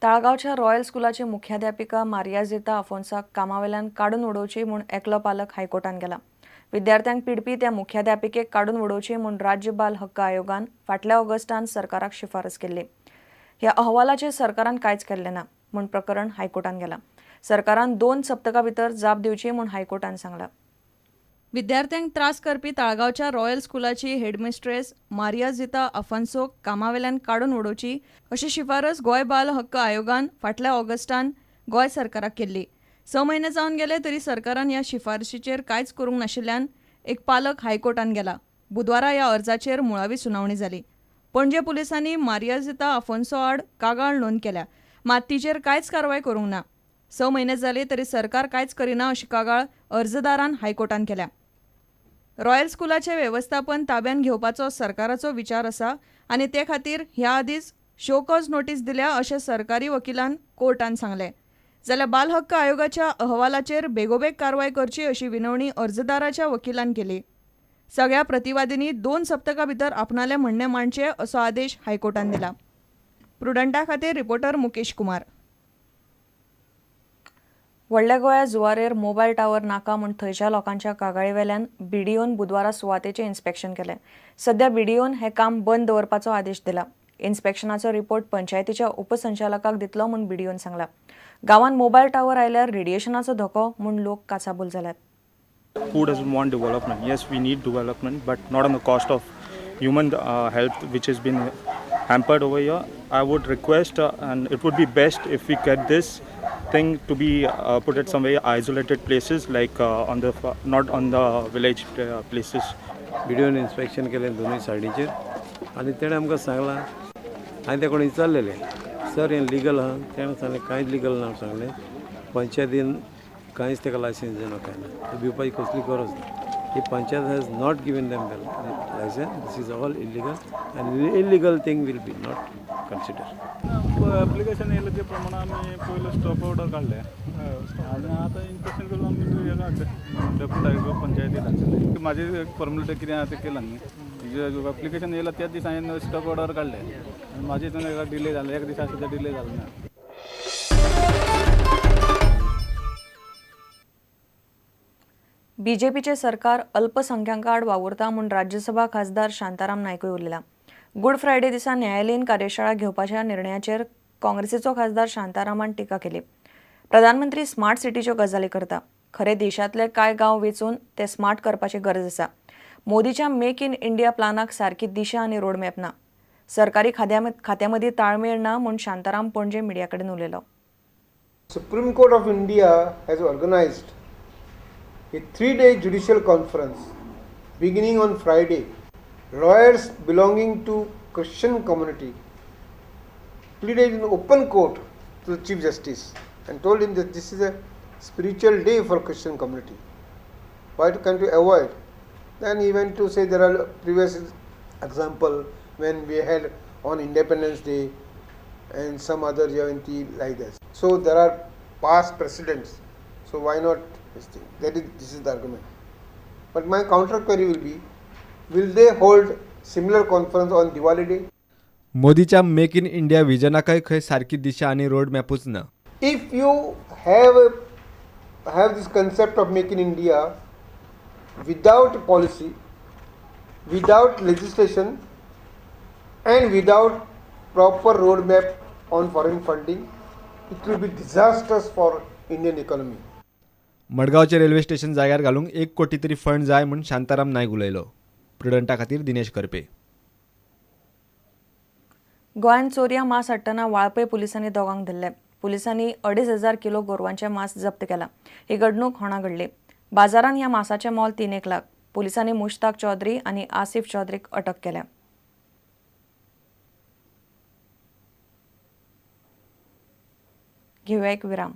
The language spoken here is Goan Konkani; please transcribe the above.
ताळगांवच्या रॉयल स्कुलाची मुख्याध्यापिका मारिया झिता अफोन्साक कामावेल्यान काडून उडोवची म्हूण एकलो पालक हायकोर्टान गेला. विद्यार्थ्यांक पिडपी त्या मुख्याध्यापिकेक काडून उडोवची म्हूण राज्य बाल हक्क आयोगान फाटल्या ऑगस्टान सरकाराक शिफारस केल्ली. ह्या अहवालाचेर सरकारान कांयच केल्लें ना म्हूण प्रकरण हायकोर्टान गेलां. सरकारान 2 सप्तकां भितर जाप दिवची म्हूण हायकोर्टान सांगलां. विद्यार्थ्यांक त्रास करपी ताळगांवच्या रॉयल स्कुलाची हेडमिस्ट्रेस मारिया झिता अफान्सोक कामावेल्यान काडून उडोवची अशी शिफारस गोंय बाल हक्क आयोगान फाटल्या ऑगस्टान गोंय सरकाराक केल्ली. 6 म्हयने जावन गेले तरी सरकारान ह्या शिफारशीचेर कांयच करूंक नाशिल्ल्यान एक पालक हायकोर्टान गेला. बुधवारा ह्या अर्जाचेर मुळावी सुनावणी जाली. पणजे पुलिसांनी मारिया झिता अफोन्सो आड कागाळ नोंद केल्या, मात तिचेर कांयच कारवाय करूंक ना. 6 म्हयने जाले तरी सरकार कांयच करिना अशी कागाळ अर्जदारान हायकोर्टान केल्या. रॉयल स्कुलाचें वेवस्थापन ताब्यान घेवपाचो सरकाराचो विचार आसा आनी ते खातीर ह्या आदींच शो कॉज नोटीस दिल्या अशें सरकारी वकिलान कोर्टान सांगलें. जाल्यार बाल हक्क आयोगाच्या अहवालाचेर बेगोबेग कारवाय करची अशी विनवणी अर्जदाराच्या वकिलान केली. सगळ्या प्रतिवादींनी 2 सप्तकां भितर आपणालें म्हणणें मांडचें असो आदेश हायकोर्टान दिला. प्रुडंटा खातीर रिपोर्टर मुकेश कुमार. व्हडल्या गोंया जुवारेर मोबायल टावर नाका म्हूण थंयच्या लोकांच्या कागाळीवेल्यान बीडीओन बुधवारा सुवातेचें इन्स्पेक्शन केलें. सध्या बीडीओन हें काम बंद दवरपाचो आदेश दिला. इन्स्पेक्शनाचो रिपोर्ट पंचायतीच्या उपसंचालकाक दितलो म्हूण बीडीओन सांगला. गांवांत मोबायल टावर आयल्यार रेडिएशनाचो धोको म्हूण लोक काचाबूल जाल्यात. Who doesn't want development? Yes, we need development, but not on the cost of human health, which has been hampered over here. I would request, and it would be best if we get this thing to be put at some very isolated places, like on the not on the village places. बिडिओन inspection केलें दोनूय सायडीचेर आनी तेणें आमकां सांगलां, हांवें तें कोण विचारलेलें, सर हें लिगल आहा? तेणें सांगलें कांयच लिगल ना सांगलें. पंचायतीन कांयच तेका लायसन्स दिना कांय ना, भिवपाची कसली गरज ना. ही panchayat has not given them the licence. This is all illegal आनी illegal thing will be not consider. Application येयलें ते प्रमाणे आमी पयलो स्टॉप ऑर्डर काडले आनी आतां इन्स्पेक्शन करून आमी हेका हाडले, डेप्युटी डायरेक्टर पंचायतीक हाडले. म्हाजी फॉर्मेलिटी कितें आहा तें केलां न्ही. एप्लिकेशन येयलां त्याच दिसा हांवें स्टॉप ऑर्डर काडले आनी म्हाजे हितून एका डिले जालो, एक दिसा सुद्दां डिले जालो ना. बीजेपीचे सरकार अल्पसंख्याकांआड वावुरता म्हूण राज्यसभा खासदार शांताराम नायकूय उलयला. गुड फ्रायडे दिसा न्यायालयीन कार्यशाळा घेवपाच्या निर्णयाचेर काँग्रेसीचो खासदार शांतारामान टिका केली. प्रधानमंत्री स्मार्ट सिटीच्यो गजाली करता, खरे देशांतले कांय गांव वेंचून ते स्मार्ट करपाची गरज आसा. मोदीच्या मेक इन इंडिया प्लानाक सारकी दिशा आनी रोडमॅप ना, सरकारी खात्यामदीं ताळमेळ ना म्हूण शांताराम पणजे मिडिया कडेन उलयलो. Supreme Court of India has organized a 3-day judicial conference beginning on Friday. Lawyers belonging to Christian community pleaded in open court to the Chief Justice and told him that this is a spiritual day for Christian community. Why can't you avoid? Then he went to say there are previous example when we had on Independence Day and some other Jayanti like this. So there are past precedents. So why not this thing? That is, this is the argument. But my counter query will be, will they hold similar conference on Diwali Day? मोदीच्या मेक इन इंडिया विजनाकय खंय सारकी दिशा आनी रोड मॅपूच ना. If you have this concept of Make in India without policy, without legislation and without proper roadmap on foreign funding, it will be disastrous for Indian economy. मडगांवचे railway station जाग्यार घालूंक 1 कोटी तरी फंड जाय म्हूण शांताराम नायक उलयलो. प्रुडंटा खातीर दिनेश करपे. गोंयांत चोरयां मांस हाडटना वाळपय पुलिसांनी दोगांक धरले. पुलिसांनी 2500 किलो गोरवांचें मांस जप्त केलां. ही घडणूक होणा घडली. बाजारांत ह्या मांसाचें मोल 3 लाख. पुलिसांनी मुश्ताक चौधरी आनी आसिफ चौधरीक अटक केल्या. घेवया एक विराम.